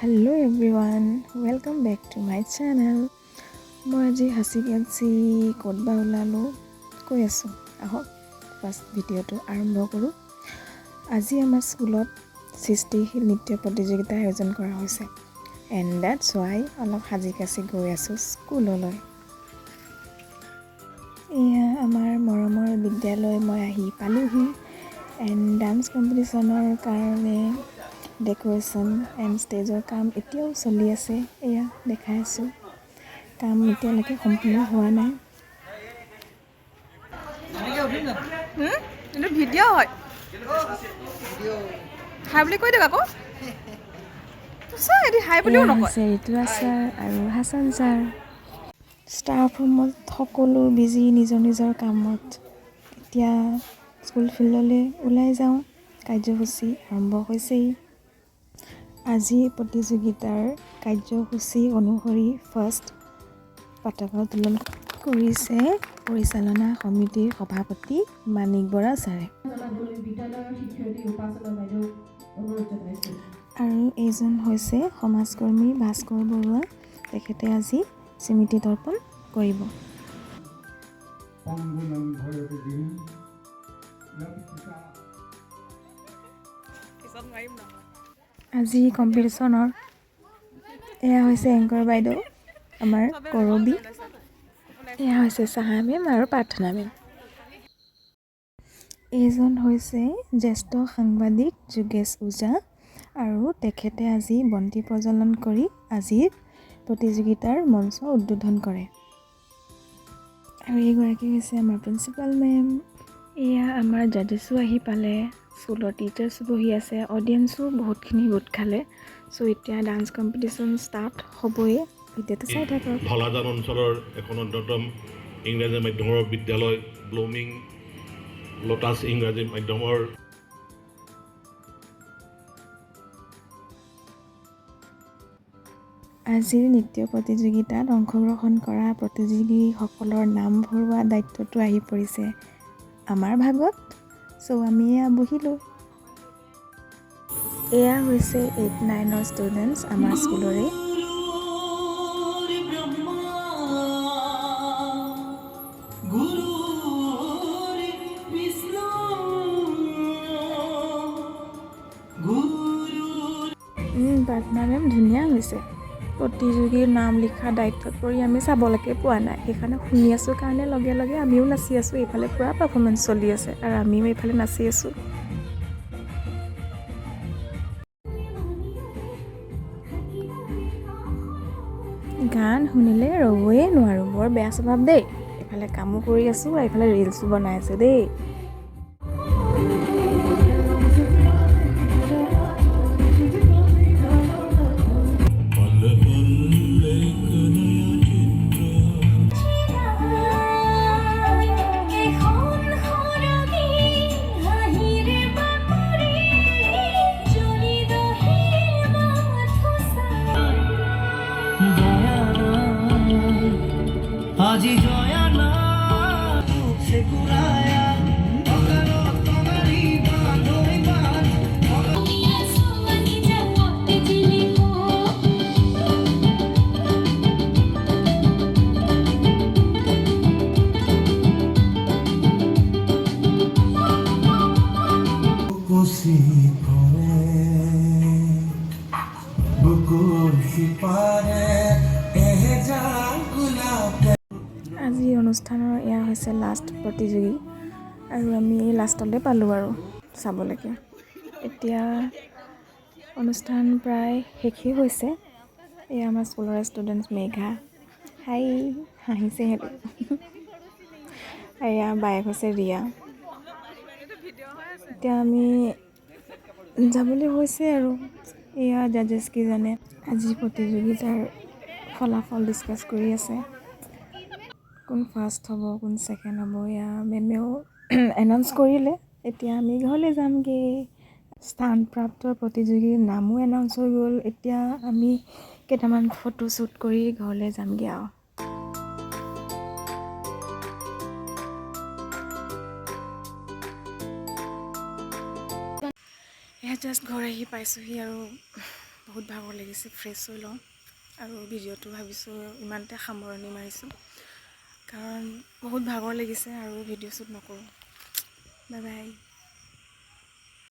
Hello everyone, welcome back to my channel. মই আজি সাঁচি কাচি ক'ত বা ওলালোঁ কৈ আছোঁ। আহক, ফাৰ্ষ্ট ভিডিঅ'টো আৰম্ভ কৰোঁ। আজি আমাৰ স্কুলত সৃষ্টিশীল নৃত্য প্ৰতিযোগিতা আয়োজন কৰা হৈছে এণ্ড that's Y অলপ সাজি কাচি গৈ আছোঁ স্কুললৈ। এয়া আমাৰ মৰমৰ বিদ্যালয়, মই আহি পালোহি। এণ্ড ডান্স কম্পিটিশ্যনৰ কাৰণে ডেক'ৰেশ্যন এণ্ড ষ্টেজৰ কাম এতিয়াও চলি আছে। এয়া দেখাই আছোঁ, কাম এতিয়ালৈকে সম্পূৰ্ণ হোৱা নাই। এইটো ভিডিঅ' হয়। হাই বুলি কৈ দিয়ক আকৌ। চা, এটি হাই বুলিও এয়া নকয়। হৈছে ঋতুৰাজ ছাৰ আৰু হাছান ছাৰ। ষ্টাফ ৰুমত সকলো বিজি নিজৰ নিজৰ কামত। এতিয়া স্কুল ফিল্ডলৈ ওলাই যাওঁ, কাৰ্যসূচী আৰম্ভ হৈছেই। আজি প্ৰতিযোগিতাৰ কাৰ্যসূচী অনুসৰি ফাৰ্ষ্ট পতাকা উত্তোলন কৰিছে পৰিচালনা সমিতিৰ সভাপতি মাণিক বৰা ছাৰে। জনাবলৈ বিদ্যালয়ৰ শিক্ষয়িত্ৰী উপাসনা বাইদেউক অনুৰোধ জনাইছোঁ। আৰু এইজন হৈছে সমাজকৰ্মী ভাস্কৰ বৰুৱা। তেখেতে আজি স্মৃতি তৰ্পণ কৰিব। পংগু ভয়তে দিন লক্ষিতা। পিছত নোৱাৰিম ন। আজি কম্পিটিশ্যনৰ এয়া হৈছে এংকৰ বাইদেউ আমাৰ কৰবী, এয়া হৈছে চাহা মেম আৰু প্ৰাৰ্থনা মেম। এইজন হৈছে জ্যেষ্ঠ সাংবাদিক যোগেশ ওজা আৰু তেখেতে আজি বন্তি প্ৰজ্বলন কৰি আজিৰ প্ৰতিযোগিতাৰ মঞ্চ উদ্বোধন কৰে। আৰু এইগৰাকী হৈছে আমাৰ প্ৰিন্সিপাল মেম। এয়া আমাৰ জাজেছো আহি পালে, স্কুলৰ টিচাৰ্ছো বহি আছে, অডিয়েঞ্চো বহুতখিনি গোট খালে। চ' এতিয়া ডান্স কম্পিটিশ্যন ষ্টাৰ্ট হ'বই। ভিডিঅ'টো চাই থাকক। ধলাজান অঞ্চলৰ এখন অন্যতম ইংৰাজী মাধ্যমৰ বিদ্যালয় ব্লুমিং লোটাছ ইংৰাজী মাধ্যমৰ আজিৰ নৃত্য প্ৰতিযোগিতাত অংশগ্ৰহণ কৰা প্ৰতিযোগীসকলৰ নাম ভৰোৱা দায়িত্বটো আহি পৰিছে আমাৰ ভাগত। চ' আমি এয়া বহিলোঁ। এয়া হৈছে এইট নাইনৰ ষ্টুডেণ্টছ, আমাৰ স্কুলৰে। ব্ৰহ্মা গুৰুৰ বিষ্ণু গুৰু প্ৰাৰ্থনা মেম, ধুনীয়া হৈছে। প্ৰতিযোগীৰ নাম লিখা দায়িত্বত পৰি আমি চাবলৈকে পোৱা নাই। সেইকাৰণে শুনি আছোঁ কাৰণে লগে লগে আমিও নাচি আছোঁ। এইফালে পূৰা পাৰফৰ্মেঞ্চ চলি আছে আৰু আমিও এইফালে নাচি আছোঁ। গান শুনিলে ৰ'বই নোৱাৰোঁ, বৰ বেয়া স্বভাৱ দেই। এইফালে কামো কৰি আছোঁ আৰু এইফালে ৰিলচো বনাই আছোঁ দেই। पल पल एक नया चित्र। এখন সৰগী হাঁহিৰে বাকৰি জ্বলি দহিল মাথো ছাই। আজি জয়া না চেকুৰায়া অকালত টঙালি বান্ধৈ বান্ধ। ছোৱালী জাকত জিলিক। কুচি কৰে বুকুৰ সিপাৰে এজাক গোলাপে। আজি অনুষ্ঠানৰ এয়া হৈছে লাষ্ট প্ৰতিযোগী আৰু আমি লাষ্টলৈ পালোঁ আৰু চাবলৈকে। এতিয়া অনুষ্ঠান প্ৰায় শেষেই হৈছে। এয়া আমাৰ স্কুলৰ ষ্টুডেণ্টছ মেঘা, হাই হাঁহিছে সেইটো। এয়া বায়েক হৈছে ৰিয়া। এতিয়া আমি যাবলৈ হৈছে আৰু এয়া জাজেছ কেইজনে আজি প্ৰতিযোগিতাৰ ফলাফল ডিছকাছ কৰি আছে, কোন ফাৰ্ষ্ট হ'ব, কোন ছেকেণ্ড হ'ব। এয়া মেমেও এনাউন্স কৰিলে। এতিয়া আমি ঘৰলৈ যামগৈ। স্থানপ্ৰাপ্ত প্ৰতিযোগীৰ নামো এনাউন্স হৈ গ'ল। এতিয়া আমি কেইটামান ফটো শ্বুট কৰি ঘৰলৈ যামগৈ আৰু। এয়া জাষ্ট ঘৰ আহি পাইছোঁহি আৰু। বহুত ভাগৰ লাগিছে, ফ্ৰেছ হৈ লওঁ আৰু ভিডিঅ'টো ভাবিছোঁ ইমানতে সামৰণি মাৰিছোঁ, কাৰণ বহুত ভাগৰ লাগিছে আৰু ভিডিঅ' শ্বুট নকৰোঁ। Bye bye.